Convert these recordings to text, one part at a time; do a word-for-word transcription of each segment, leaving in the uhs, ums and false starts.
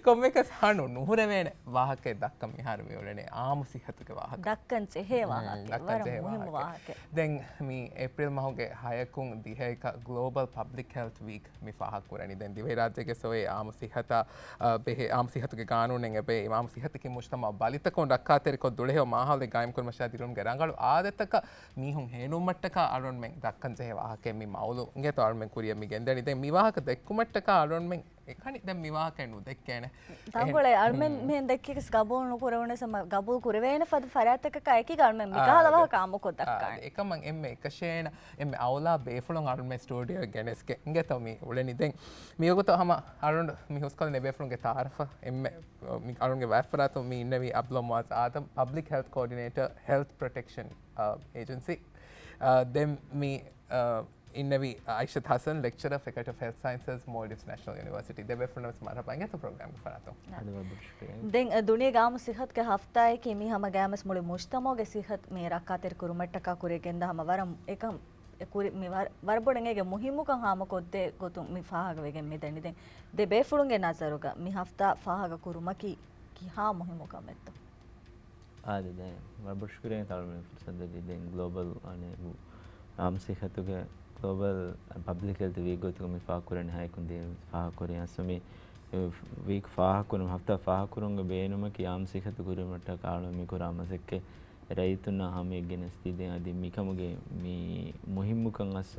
ކޮންމެކަސް ހަނު ނުހުރެވޭނެ ވާހަކައެއް ދައްކަން މިހާރު މި އުޅެނީ އާއްމު ސިއްހަތުގެ ވާހަކަ. ދައްކަން ޖެހޭ ހުން، ވާހަކަ. ދައްކަން ވަރަށް ޖެހޭ މުހިއްމު ވާހަކަ. ވާހަކަ. ދެން މި އޭޕްރިލް މަހުގެ ހަޔަކުން ދިހައެކަށް ގްލޯބަލް ޕަބްލިކް ހެލްތް ވީކް މި ފާހަގަކުރަނީ. ދެން ދިވެހިރާއްޖޭގެ ސޮއި އާއްމު ސިއްހަތާ، އާ، ބެހޭ، އާއްމު ސިއްހަތުގެ ގާނޫނެއް އެބައި އާއްމު ސިއްހަތަކީ މުޖްތަމަޢު ބަލިތަކުން ރައްކާތެރިކޮށް ދުޅަހެޔޮ މާހައުލެއް ގާއިމްކުރުމަށާ ދިރިއުޅުމުގެ ރަނގަޅު އާދަތަކަށް މީހުން ހޭނުންމަށްޓަކާ އަޅުގަނޑުމެން ދައްކަން ޖެހޭ ވާހަކައެއް މި މައުޟޫޢު އިނގޭތޯ އަޅުގަނޑުމެން ކުރިއަށް މި ގެންދަނީ. ދެން މި ވާހަކަ ދެއްކުމަށްޓަކާ އަޅުގަނޑުމެން އެކަނި ދެން މި ވާހަކައެއް ނުދެއްކޭނެ. ތަންކޮޅެއް އަޅުމެން މިހެން ދެއްކިޔަސް ގަބޫލު ނުކުރެވުނަސް ހަމަ ގަބޫލު ކުރެވޭނެ ފަދަ ފަރާތްތަކަކާ އެކީގަ އަޅުމެން މިކަހަލަ ވާހަކަ އާންމުކޮށް ދައްކާނެ. އެކަމަށް އެންމެ އެކަށޭނަ އެންމެ އައުލާ ބޭފުޅުން އަޅުމެން ސްޓޫޑިއޯ ގެނެސްގެ އިނގޭތޯ މި އުޅެނީ. ދެން މިވަގުތު ހަމަ އަޅުނޑު މި ހުސްކޮށްލިން އެބޭފުޅުންގެ ތައާރަފަށް އެންމެ މި އަޅުންގެ ވާތްފަރާތުން މި އިންނެވީ އަބްދުﷲ މުޢާޒް އާދަމް، ޕަބްލިކް ހެލްތް ކޯޑިނޭޓަރ، ހެލްތް ޕްރޮޓެކްޝަން އޭޖެންސީ. ދެން މި އިންނެވީ އައިޝަތް ހަސަން، ލެކްޗަރ، ފެކަލްޓީ އޮފް ހެލްތް ސައިންސަސް، މޯލްޑިވްސް ނޭޝަނަލް ޔުނިވަރސިޓީ. ދެބޭފުޅުންވެސް މަރުޙަބާ އިނގޭތޯ ޕްރޮގްރާމްގެ ފަރާތުން. އަދި ވަރަށް ބޮޑަށް ޝުކުރިއްޔާ. ދެން ދުނިޔޭގެ އާއްމު ސިއްހަތުގެ ހަފްތާއަކީ މި ހަމަ ގައިމުވެސް މުޅި މުޖްތަމަޢުގެ ސިއްހަތު މި ރައްކާތެރި ކުރުމަށްޓަކާ ކުރިއަށް ގެންދާ ހަމަ ވަރަށް އެކަން ކުރި މި ވަރަށް ބޮޑަށް އޭގެ މުހިއްމުކަން ހާމަކޮށްދޭ ގޮތުން މި ފާހަގަވެގެން މިދަނީ. ދެން ދެ ބޭފުޅުންގެ ނަޒަރުގަ މި ހަފްތާ ފާހަގަ ކުރުމަކީ ކިހާ މުހިއްމު ކަމެއްތޯ؟ އާދެ، ދެން ވަރަށް ބޮޑަށް ޝުކުރިއްޔާ ތަޅުމެ ފުރުސަތު ދެއްވި. ދެން ގްލޯބަލް އާނެ އާއްމު ސިއްހަތުގެ ގްލޯބަލް ޕަބްލިކް ހެލްތް ވީކް ގޮތުގަ މި ފާހަގަކުރަނީ ހަޔަކުން ދިޔަ ފާހަގަކުރި އަސް މި ވީކް ފާހަގަކުރުން ހަފްތާ ފާހަގަކުރުމުގެ ބޭނުމަކީ އާއްމު ސިއްހަތު ކުރިމަށްޓަކާ އަޅު މި ކުރާ މަސައްކަތް ރައްޔިތުންނާ ހަމަޔަށް ގެނެސްދީ ދެން އަދި މިކަމުގެ މި މުހިއްމުކަން އަސް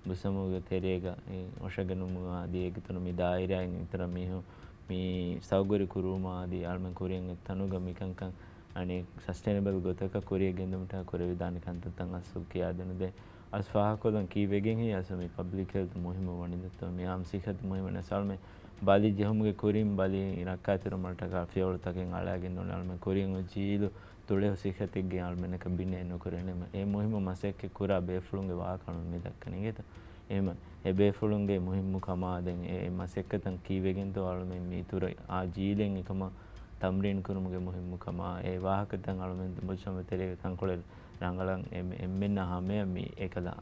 މުޖްތަމަޢުގެ ތެރޭގަ އެ އޮށަގެނުމުގަ އަދި އޭގެ ތުރު މި ދާއިރާއިން އިތުރަށް މީހުން މި ސައުގުރި ކުރުވުމާ އަދި އަޅުމެން ކުރިއަށް އޮތް ތަނުގަ މިކަންކަން އަނެއް ސަސްޓެއިނަބަލް ގޮތަކަށް ކުރިއަށް ގެންދުމަށްޓަކާ ކުރެވިދާނެ ކަންތައްތައް އަސް ކިޔާދިނު. ދެން އަސް ފާހަގަކޮށްލަން ކީއްވެގެން ހިޔާ އަސް މި ޕަބްލިކް ހެލްތް މުހިއްމު ވަނީ ދެއްތޯ މި އާއްމު ސިއްހަތު މުހިއްމު ނަސް އަޅުމެން ބަލި ޖެހުމުގެ ކުރިން ބަލި ރައްކާތެރިވުމަށްޓަކާ ފިޔަވަޅުތަކެއް އަޅާގެން ނޫން އަޅުމެން ކުރިއަށް އޮތް ޖީލު ދުޅަހެޔޮ ސިއްހަތެއްގެ އަޅުމެންނަކަށް ބިން އެއް ނުކުރޭނެ. އެ މުހިއްމު މަސައްކަތް ކުރާ ބޭފުޅުންގެ ވާހަކަ އަޅުމެން މި ދައްކަނީ އިނގޭތަ؟ އެހެމަ އެ ބޭފުޅުންގެ މުހިއްމު ކަމާ ދެން އެ މަސައްކަތަށް ކީއްވެގެންތޯ އަޅުމެން މި އިތުރަށް އާ ޖީލެއް އެކަމަށް ތަމްރީން ކުރުމުގެ މުހިއްމު ކަމާ އެ ވާހަކަތައް އަޅުމެން މުޖްތަމަޢު ތެރޭގަ ތަންކޮޅެއް ރަނގަޅަށް އެ-، އެންމެންނާ ހަމަޔަށް މި އެކަލަ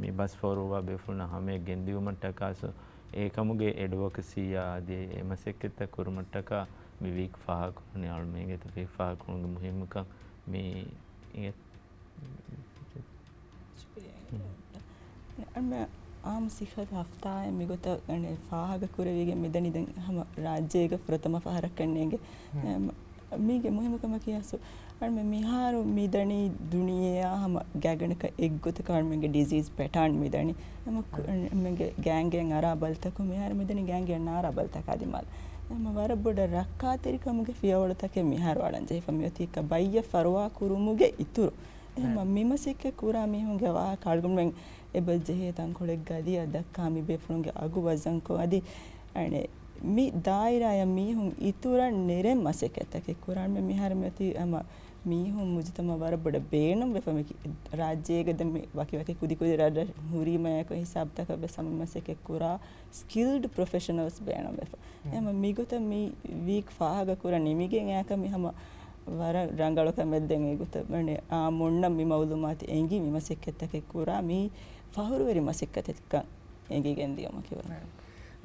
މި ބަސް ފޯރުވާ ބޭފުޅުންނާ ހަމަޔަށް ގެންދިއުމަށްޓަކާސް އެ ކަމުގެ އެޑްވޮކަސީއާ އަދި އެ މަސައްކަތްތައް ކުރުމަށްޓަކާ މި ވީކް ފާހަގަކުރަނީ އަޅުމެންގެ ވީކް ފާހަގަކުރުމުގެ މުހިއްމުކަން މި އިނގޭ. އަޅުމެން އާއްމު ސިއްހަތު ހަފްތާއެއް މިގޮތަށް އަނެއް ފާހަގަކުރެވިގެން މިދަނީ ދެން ހަމަ ރާއްޖޭގަ ފުރަތަމަ ފަހަރަކަށް ނޭނގެ. މީގެ މުހިއްމުކަމަކީ އަސް އަޅުމެން މިހާރު މިދަނީ ދުނިޔެއާ ހަމަ ގާތްގަނޑަކަށް އެއްގޮތަކަށް އަޅުމެންގެ ޑިޒީޒް ޕެޓާން މިދަނީ. ހަމަ ކު-، އަޅުމެންގެ ގޭންގެއިން އަރާ ބަލިތަކުން މިހާރު މިދަނީ ގޭންގެއިން އަރާ ބަލިތަކާ ދިމާލަށް. ހަމަ ވަރަށް ބޮޑަށް ރައްކާތެރިކަމުގެ ފިޔަވަޅުތަކެއް މިހާރު އަޅަން ޖެހިފަ މިއޮތީ އެކަ ބައްޔަށް ފަރުވާ ކުރުމުގެ އިތުރު. އެހެމަ މި މަސައްކަތް ކުރާ މީހުންގެ ވާހަކަ އަޅުގަނޑުމެން އެބަ ޖެހޭ ތަންކޮޅެއް ގަދިއަށް ދައްކާ މި ބޭފުޅުންގެ އަގު ވަޒަންކޮށް އަދި އަނެއް މި ދާއިރާއަށް މީހުން އިތުރަށް ނެރެން މަސައްކަތްތަކެއް ކުރާން މި މިހާރު މިއޮތީ ހަމަ މީހުން މުޖުތަމަ ވަރަށް ބޮޑަށް ބޭނުން ވެފަ މި ރާއްޖޭގަ ދެން މި ވަކި ވަކި ކުދި ކުދި ރަށްރަށް ހުރީމަޔަކު ހިސާބުތަކަށް ވެސް ހަމަ މަސައްކަތް ކުރާ ސްކިލްޑް ޕްރޮފެޝަނަލްސް ބޭނުން ވެފަ. އެހެމަ މިގޮތަށް މި ވީކް ފާހަގަ ކުރަން ނިމިގެން އެއަކަށް މި ހަމަ ވަރަށް ރަނގަޅު ކަމެއް ދެން އެގޮތަށް އާ މޮންނަ މި މައުލޫމާތު އެނގި މި މަސައްކަތްތަކެއް ކުރާ މީ ފަހުރުވެރި މަސައްކަތެއްކަން އެނގިގެން ދިޔުމަކީ ވަރަށް.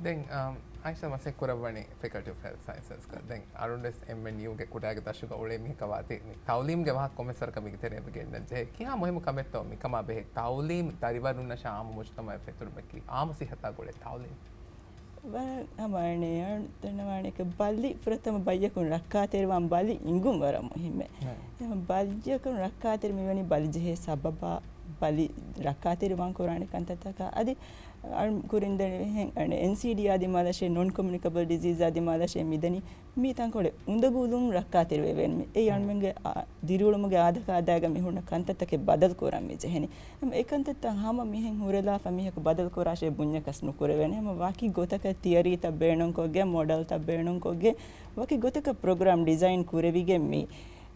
ދެން، އާ، އައިޝާ މަސައްކަތް ކުރައްވަނީ ފެކަލްޓީ އޮފް ހެލްތް ސައިންސަސްގަ. ދެން އަޅުންވެސް އެންއެމްޔޫގެ ކުޑައިގެ ދަށުގަ އުޅޭ މީހަކަށް ވާތީ މި ތައުލީމްގެ ވާހަކަ ކޮންމެސް ވަރަކަށް މީގެ ތެރެއަށް ގެންދަން ޖެހޭ. ކިހާ މުހިއްމު ކަމެއްތޯ މިކަމާ ބެހޭ ތައުލީމް ދަރިވަރުންނަށާ އާއްމު މުޖުތަމަޢަށް ފެތުރުމަކީ އާއްމު ސިއްހަތާ ގުޅޭ ތައުލީމް؟ ވަރަށް ހަމަ އަނެއް އަޅުގަނޑު ދަންނަވާނެ އެކަ ބަލި ފުރަތަމަ ބައްޔަކުން ރައްކާތެރިވާން ބަލި އިނގުން ވަރަށް މުހިއްމެއް. އެހެން ބައްޔަކުން ރައްކާތެރި މިވަނީ ބަލި ޖެހޭ ސަބަބާ ބަލި ރައްކާތެރިވާން ކުރާނެ ކަންތައްތަކާ އަދި އަޅު ކުރިން ދެން އެހެން އަނެއް އެންސީޑީއާ ދިމާލަށޭ ނޮން ކޮމިއުނިކަބަލް ޑިޒީޒާ ދިމާލަށޭ މިދަނީ މި ތަންކޮޅެއް އުނދަގޫލުން ރައްކާތެރިވެވޭން މި. އެއީ އަޅުމެންގެ އާ، ދިރިއުޅުމުގެ އާދަ ކާދައިގަ މި ހުންނަ ކަންތައްތަކެއް ބަދަލު ކުރަން މި ޖެހެނީ. އެމަ އެކަންތައްތައް ހަމަ މިހެން ހުރެލާފަ މީހަކު ބަދަލު ކުރާށޭ ބުންޏަކަސް ނުކުރެވޭނެ. ހަމަ ވަކި ގޮތަކަށް ތިއަރީތައް ބޭނުންކޮށްގެން، މޮޑެލްތައް ބޭނުންކޮށްގެން، ވަކި ގޮތަކަށް ޕްރޮގްރާމް ޑިޒައިން ކުރެވިގެން މި،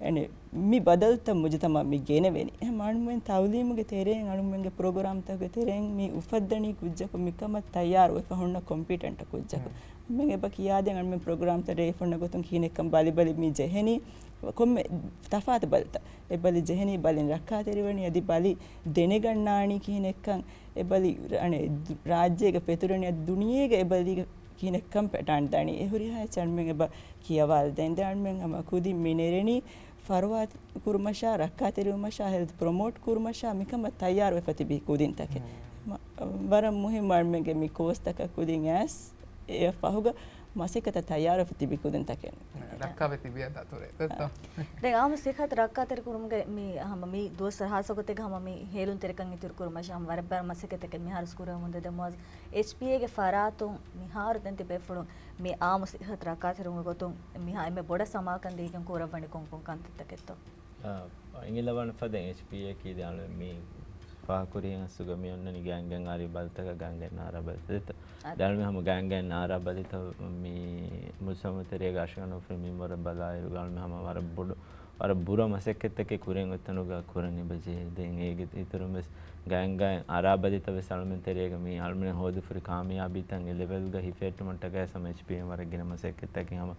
އެނެ، މި ބަދަލުތައް މުޖުތަމައަށް މި ގެނެވެނީ. އެހެން އަޅުމެން ތައުލީމުގެ ތެރެއިން، އަޅުމެންގެ ޕްރޮގްރާމްތަކުގެ ތެރެއިން މި އުފައްދަނީ ކުއްޖަކު މިކަމަށް ތައްޔާރު ވެފަ ހުންނަ ކޮމްޕިޓެންޓް ކުއްޖަކު. މި އެބަ ކިޔާދޭން އަޅުމެން ޕްރޮގްރާމްތައް ރޭ ފޮންނަ ގޮތުން ކިހިނެއްކަން ބަލި ބަލި މި ޖެހެނީ ކޮންމެ ތަފާތު ބަލިތައް. އެ ބަލި ޖެހެނީ ބަލިން ރައްކާތެރިވަނީ އަދި ބަލި ދެނެގަންނާނީ ކިހިނެއްކަން، އެ ބަލި އަނެއް ރާއްޖޭގަ ފެތުރަނީ އަދި ދުނިޔޭގަ އެ ބަލީގެ ކިހިނެއްކަން ޕެޓާން ދަނީ. އެ ހުރިހާ އެއްޗެއް އަޅުމެން އެބަ ކިޔަވާލަދޭން. ދެން އަޅުމެން ހަމަ ކުދިން މި ނެރެނީ ފަރުވާ ކުރުމަށާ، ރައްކާތެރިވުމަށާ، ހެލްތު ޕްރޮމޯޓް ކުރުމަށާ މިކަމަށް ތައްޔާރުވެފަ ތިބި ކުދިންތަކެއް. މަ-، ވަރަށް މުހިއްމު އަޅުމެންގެ މި ކޯސްތަކަށް ކުދިން އައިސް އެ ފަހުގަ މަސައްކަތަށް ތައްޔާރުވެފަ ތިބި ކުދިންތަކެއް. ރައްކާވެ ތިބިޔަ ދަތުރެ. ދެއްތޯ؟ ދެން އާއްމު ސިއްހަތު ރައްކާތެރި ކުރުމުގެ މި ހަމަ މި ދުވަސްވަރު ހާއްސަގޮތެއްގަ ހަމަ މި ހޭލުންތެރިކަން އިތުރު ކުރުމަށް ހަމަ ވަރަށް ބަރަށް މަސައްކަތްތަކެއް މިހާރު ކުރަމުން ދެ ދެމުވާޒް އެޗްޕީއޭގެ ފަރާތުން މިހާރު ދެން ތިބޭފުޅުން މި އާއްމު ސިއްހަތު ރައްކާތެރިވުމުގެ ގޮތުން މިހާ އެންމެ ބޮޑަށް ސަމާލުކަން ދީގެން ކުރައްވަނީ ކޮން ކޮން ކަންތައްތަކެއްތޯ؟ އާ، އިނގިލަވާނެ ފަދަ އެޗްޕީއޭ ކީ ދާނެ މި ފާހަގަކުރި އަސްލުގަ މި އޮންނަނީ ގާތްގަނޑު އާރި ބަލިތަކަށް ގާތްގަނޑު އާރާ ބަލިތައް. ދާނެ މި ހަމަ ގާތްގަނޑު އާރާ ބަލިތައް މި މުޖުތަމަޢު ތެރޭގަ އަށިގަނޑު އުފުރި މިންވަރަށް ބަލާއިރު ގާނެ މި ހަމަ ވަރަށް ބޮޑު ވަރަށް ބުރަ މަސައްކަތްތަކެއް ކުރިން އޮތްތަނުގަ ކުރަން އެބަޖެހޭ. ދެން އޭގެ އިތުރުން ވެސް ގާތްގަނޑު އާރާ ބަލިތައް ވެސް އަޅުމެން ތެރޭގަ މި އަޅުމެން ހޯދިފުރި ކާމިޔާބީތައް އެ ލެވެލްގަ ހިފެހެއްޓުމަށްޓަކައި ހަމަ އެޗްޕީއޭ ވަރަށް ގިނަ މަސައްކަތްތަކެއް ހަމަ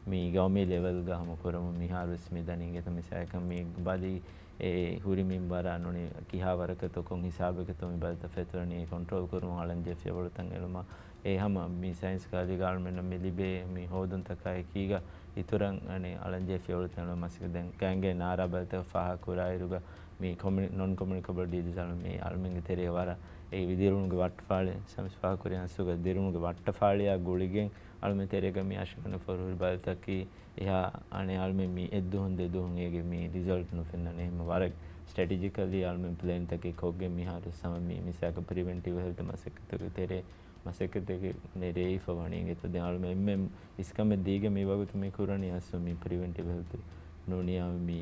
މި ގައުމީ ލެވެލްގަ ހަމަ ކުރަމުން މިހާރު ވެސް މި ދަނީ އިނގޭތޯ މިސާލަކަށް މި ބަލި އެ ހުރި މިންވަރާ ނޫނީ ކިހާ ވަރަކަށްތޯ ކޮން ހިސާބަކަށްތޯ މި ބަލިތައް ފެތުރަނީ އެ ކޮންޓްރޯލް ކުރުމަށް އަޅަންޖެހޭ ފިޔަވަޅުތައް އެޅުމަށް އެ ހަމަ މި ސައިންސް ކަލޭގަ އަޅުމެންނަށް މި ލިބޭ މި ހޯދުންތަކާ އެކީގަ އިތުރަށް އަނެއް އަޅަންޖެހޭ ފިޔަވަޅުތައް އެޅުމަށް މަސައްކަތް ދެން ގާތްގަނޑު އާރާ ބަލިތައް ފާހަގަކުރާއިރުގަ މި ކޮމި-، ނޮން ކޮމިއުނިކަބަލް ޑިޒީޒް އަޅު މި އަޅުމެންގެ ތެރޭ ވަރަށް އެ ދިރުނުގެ ވައްޓަފާޅި ސަމިސް ފާހަގަކުރި އަސްލުގަ ދިރުނުގެ ވައްޓަފާޅިއާ ގުޅިގެން އަޅުމެން ތެރޭގަ މި އަށިގަނޑަށް ފޯރުހުރި ބަލިތަކީ އެހާ އަނެއް އަޅުމެން މި އެއްދުވަހުން ދެދުވަހުން އޭގެ މި ރިޒަލްޓް ނުފެންނަނީ. އެހެން ވަރަށް ސްޓްރެޓެޖިކަލީ އަޅުމެން ޕްލޭންތަކެއް ކޮށްގެން މިހާރު ސަމަ މި މިސާލަކަށް ޕްރިވެންޓިވް ހެލްތު މަސައްކަތުގެ ތެރޭ މަސައްކަތެއްގެ ނެރެވިފަ ވަނީ އިނގޭތޯ. ދެން އަޅުމެން އެންމެ އިސްކަމެއް ދީގެން މި ވަގުތު މި ކުރަނީ އަސްލު މި ޕްރިވެންޓިވް ހެލްތު ނޫނިއްޔާ މި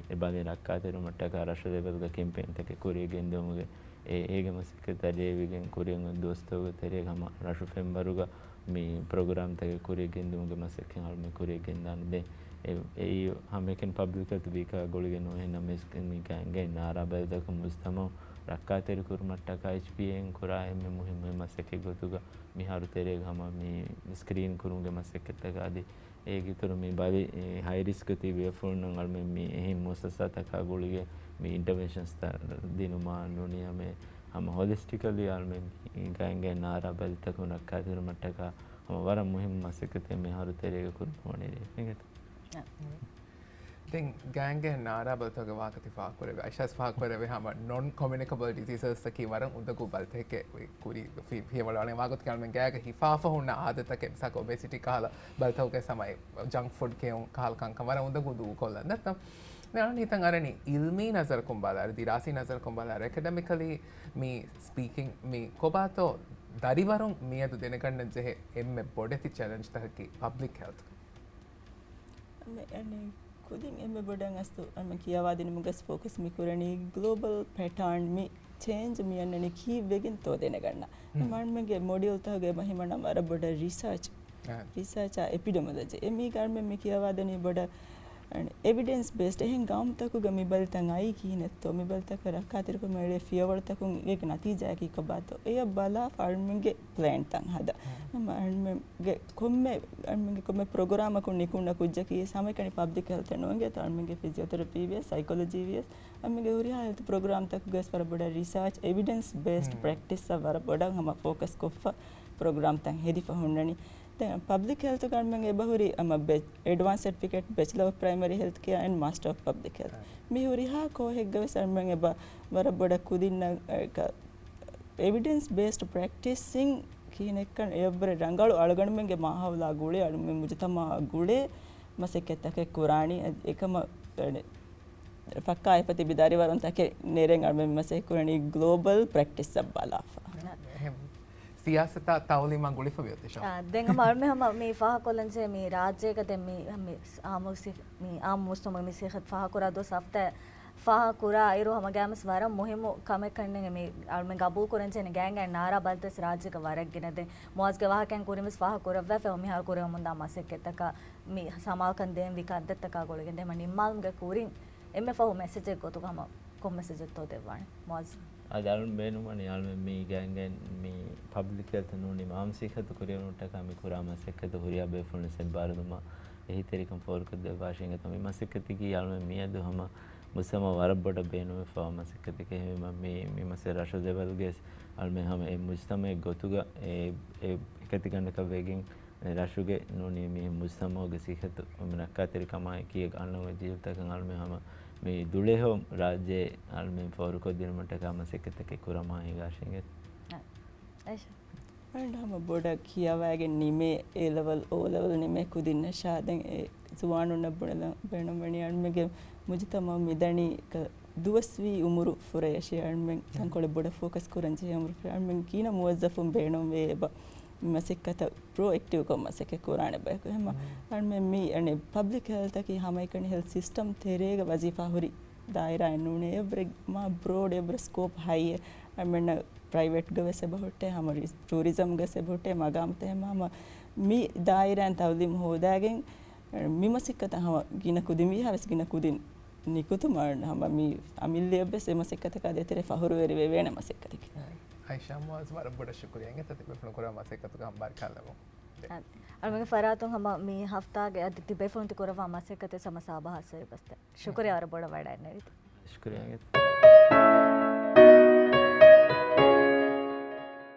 އެ ބަލި ރައްކާތެރިވުމަށްޓަކާ ރަށު ލެވެލްގަ ކެމްޕޭންތަކެއް ކުރިއަށް ގެންދިއުމުގެ އެ-، އޭގެ މަސައްކަތް ދަރިއެވިގެން ކުރިއަށް ދުވަސްތަކުގެ ތެރޭގަ ހަމަ ރަށު ފެންވަރުގަ މި ޕްރޮގްރާމްތަކެއް ކުރިއަށް ގެންދިއުމުގެ މަސައްކަތް އަޅުމެން ކުރިއަށް ގެންދާނެ. ދެން އެ-، އެއީ ހަމައެކަނި ޕަބްލިކް ހެލްތު ވީކާ ގުޅިގެން ނޫން އެހެންނަމަވެސް މި ގާތްގަނޑު އާރާ ބަލިތަކުން މުޖުތަމަޢު ރައްކާތެރިކުރުމަށްޓަކާ އެޗްޕީއޭއިން ކުރާ އެންމެ މުހިއްމު މަސައްކަތް ގޮތުގަ މިހާރު ތެރޭގަ ހަމަ މި ސްކްރީން ކުރުމުގެ މަސައްކަތްތަކާ އަދި އޭގެ އިތުރު މި ބަލި ހައި ރިސްކް ތިބި ބޭފުޅުންނަށް އަޅުމެން މި އެހެން މުއައްސަސާތަކާ ގުޅިގެން މި އިންޓަވެންޝަންސްތައް ދިނުމާ ނޫނިއްޔާ މި ހަމަ ހޮލިސްޓިކަލީ އަޅުމެން ގާތްގަނޑު އާރާ ބަލިތަކުން ރައްކާތެރިވުމަށްޓަކާ ހަމަ ވަރަށް މުހިއްމު މަސައްކަތެއް މިހާރު ތެރޭގަ ކުރަމުން ވަނީ އިނގޭތޯ. ދެން ގާތްގަނޑު އާރާ ބަލިތަކުގެ ވާހަކަ ތި ފާހަގަކުރެއްވި، އައިޝާސް ފާހަގަކުރެއްވި ހަމަ ނޮން ކޮމިއުނިކަބަލް ޑިޒީސަސްއަކީ ވަރަށް އުނދަގޫ ބަލިތަކެއް ކުރި ފި-، ފިޔަވަޅު އަޅަން ވާގޮތަކީ އަޅުމެން ގާގަ ހިފާފަ ހުންނަ އާދަތަކެއް މިސާލަކަށް އޮބެސިޓީ ކަހަލަ ބަލިތަކުގެ ސަމައި ޖަންކް ފުޑް ކެއުން ކަހަލަ ކަންކަން ވަރަށް އުނދަގޫ ދޫކޮށްލަން ދެއްތޯ. ދެން އަޅަން ހިތަށް އަރަނީ އިލްމީ ނަޒަރަކުން ބަލާއިރު، ދިރާސީ ނަޒަރަކުން ބަލާއިރު، އެކަޑަމިކަލީ މި ސްޕީކިން މި ކޮބާތޯ ދަރިވަރުން މިއަދު ދެނެގަންނަން ޖެހޭ އެންމެ ބޮޑެތި ޗެލެންޖްތަކަކީ ޕަބްލިކް ހެލްތު. މި އަނެއް ކުދިން އެންމެ ބޮޑަށް އަސްލު އަންމެ ކިޔަވާދިނުމުގަސް ފޯކަސް މި ކުރަނީ ގްލޯބަލް ޕެޓާން މި ޗޭންޖް މި އަންނަނީ ކީއްވެގެންތޯ ދެނެގަންނަ. މަންމެގެ މޮޑިއުލްތަކުގެ މަ ހިމަނަ ވަރަށް ބޮޑަށް ރިސާޗް، ރިސާޗާ އެޕިޑެމޮލޮޖީ. އެ މީގަ އަންމެ މި ކިޔަވާދެނީ ބޮޑަށް އެވިޑެންސް ބޭސްޑް އެހެން ގައުމުތަކުގަ މި ބަލިތައް އައީ ކިހިނެއްތޯ، މި ބަލިތަކަށް ރައްކާތެރިކުރުމަށް އެޅޭ ފިޔަވަޅުތަކުން އޭގެ ނަތީޖާއަކީ ކޮބާތޯ، އެޔަށް ބަލާފަ އަންމެގެ ޕްލޭންތައް ހަދާ. ހަމަ އަންމެގެ ކޮންމެ، އަންމެގެ ކޮންމެ ޕްރޮގްރާމަކުން ނިކުންނަ ކުއްޖަކީ ހަމައެކަނި ޕަބްލިކް ހެލްތެއް ނޫން އިނގޭތޯ، އަންމެގެ ފިޒިއޯތެރަޕީ ވިޔަސް، ސައިކޮލޮޖީ ވިޔަސް، އަންމެގެ ހުރިހާ ހެލްތު ޕްރޮގްރާމްތަކުގަސް ވަރަށް ބޮޑަށް ރިސާޗް، އެވިޑެންސް ބޭސްޑް ޕްރެކްޓިސްއަށް ވަރަށް ބޮޑަށް ހަމަ ފޯކަސް ކޮށްފަ ޕްރޮގްރާމްތައް ހެދިފަ ހުންނަނީ. ދެން ޕަބްލިކް ހެލްތުގަ އަންމެން އެބަހުރި ހަމަ ބެ-، އެޑްވާންސް ސެޓްފިކެޓް ބެޗަލަ އޮފް ޕްރައިމަރީ ހެލްތް ކެއާ އެންޑް މާސްޓަރ އޮފް ޕަބްލިކް ހެލްތް. މި ހުރިހާ ކޯހެއްގަ ވެސް އަންމެން އެބަ ވަރަށް ބޮޑަށް ކުދިންނަށް އެވިޑެންސް ބޭސްޑް ޕްރެކްޓިސްއިން ކިހިނެއްކަން އެއަށްވުރެ ރަނގަޅު އަޅުގަނޑުމެންގެ މާހައުލާ ގުޅޭ، އަޅުގަނޑުމެން މުޖުތަމައާ ގުޅޭ މަސައްކަތްތަކެއް ކުރާނީ. އެކަމަށް ފައްކާ އެފަ ތިބި ދަރިވަރުންތަކެއް ނެރެން އަޅުމެން މަސައްކަތް ކުރަނީ ގްލޯބަލް ޕްރެކްޓިސްއަށް ބަލާފަ. ސިޔާސަތާ ތައުލީމާ ގުޅިފަ ވިޔަތި ޝާ. އާ، ދެން ހަމަ އަޅުމެން ހަމަ މި ފާހަގަކޮށްލަންޖެހޭ މި ރާއްޖޭގަ ދެން މި، މި އާއްމު ސި-، މި އާއްމު މުޖްތަމަޢުގެ މި ސިއްހަތު ފާހަގަކުރާ ދުވަސް ހަފްތާ ފާހަގަކުރާ އިރު ހަމަ ގާމިސް ވަރަށް މުހިއްމު ކަމެއް ކަންނޭނގެ މި އަޅުމެން ގަބޫލު ކުރަންޖެހޭ ގާތްގަނޑު އާރާ ބަލިތައް ރާއްޖޭގަ ވަރަށް ގިނަ. ދެން މުއާޒްގެ ވާހަކައިން ކުރިން ވެސް ފާހަގަކުރައްވާފަ މިހާރު ކުރެވެމުންދާ މަސައްކަތްތަކާ މި ސަމާލުކަން ދޭން ވި ކަންތައްތަކާ ގުޅިގެން ދެން ނިންމާލުމުގެ ކުރިން އެންމެ ފަހު މެސެޖެއް ގޮތުގަ ހަމަ ކޮން މެސެޖެއްތޯ ދެއްވާނެ މުއާޒް؟ އަދި އަޅުން ބޭނުންވަނީ އަޅުމެން މީ ގާތްގަނޑު މި ޕަބްލިކް ހެލްތު ނޫނީ އާއްމު ސިއްހަތު ކުރިއަރުވުމަށްޓަކާ މި ކުރާ މަސައްކަތު ހުރިހާ ބޭފުޅުން އެއްބާރުލުމަށް އެހީތެރިކަން ފޯރުކޮށްދެއްވާށޭ. އިނގޭތޯ މި މަސައްކަތަކީ އަޅުމެން މިއަދު ހަމަ މުޖްތަމަޢަށް ވަރަށް ބޮޑަށް ބޭނުންވެފަވާ މަސައްކަތެކޭ. އެހެންވީމަ މި، މި މަސައްކަތް ރަށު ލެވެލްގައި އަޅުމެން ހަމަ އެ މުޖްތަމަޢެއް ގޮތުގަ އެ، އެ ކަތިގަނޑަކަށް ވެގެން ރަށުގެ ނޫނީ މި މުޖްތަމައުގެ ސިއްހަތު މި ރައްކާތެރިކަމާއި ކީއެއް އަޅުން އޮތް ޖީލުތަކަށް އަޅުމެން ހަމަ މި ދުޅޭހޯ ރާއްޖެ އަޅުމެން ފޯރުކޮށްދިނުމަށްޓަކާ މަސައްކަތްތަކެއް ކުރަމާ ހިނގާށޭ. އައިޝާ. އަޅުގަނޑު ހަމަ ބޮޑަށް ކިޔަވައިގެން ނިމޭ އޭ ލެވެލް، އޯ ލެވެލް ނިމޭ ކުދިންނަށާ ދެން އެ ޒުވާނުންނަށް ބުނެލަން ބޭނުންވަނީ އަޅުމެންގެ މުޖުތަމައު މިދަނީ ދުވަސްވީ އުމުރު ފުރަޔަށޭ. އަޅުމެން ތަންކޮޅެއް ބޮޑަށް ފޯކަސް ކުރަން ޖެހޭ އުމުރު ފުރަޔަށް. އަޅުމެން ގިނަ މުވައްޒަފުން ބޭނުންވޭ އެބަ މަސައްކަތަށް ޕްރޯއެކްޓިވްކޮށް މަސައްކަތް ކުރާނެ ބަޔަކު. ހަމަ އަޅުމެން މި އަނެއް ޕަބްލިކް ހެލްތަކީ ހަމައެކަނި ހެލްތް ސިސްޓަމް ތެރޭގަ ވަޒީފާ ހުރި ދާއިރާއެއް ނޫނޭ. އެއްވަރެއް މާ ބްރޯޑް އެއްވަރެއް ސްކޯޕް ހައިއެއް. އަޅުމެންނަށް ޕްރައިވެޓްގަ ވެސް އެބަ ހުއްޓޭ، ހަމަ ޓޫރިޒަމްގަ ވެސް އެބަ ހުއްޓޭ، މަގާމުތައް ހަމަ މި ދާއިރާއިން ތައުލީމު ހޯދާގެން މި މަސައްކަތަށް ހަމަ ގިނަ ކުދިން ވީހާވެސް ގިނަ ކުދިން ނިކުތުމަށް ހަމަ މި އަމިއްލައަށްވެސް އެ މަސައްކަތަކާ ދޭތެރޭ ފަހުރުވެރިވެވޭނެ މަސައްކަތަކީ. އައިޝާ މުއައްޒަމް ވަރަށް ބޮޑަށް ޝުކުރިޔާ އިނގޭތަ ތިބޭފުޅުން ކުރާ މަސައްކަތުގަ ހަމަ ބާރިކާ ލަބުން. އަޅުގަނޑުގެ ފަރާތުން ހަމަ މި ހަފްތާގެ އަދި ތިބޭފުޅުން ތި ކުރައްވާ މަސައްކަތެއް ހަމަ ސާބަހާސްވެރި ބަސްތެ. ޝުކުރިޔާ ވަރަށް ބޮޑަށް ވަޑައިންނެވިތަ. ޝުކުރިޔާ.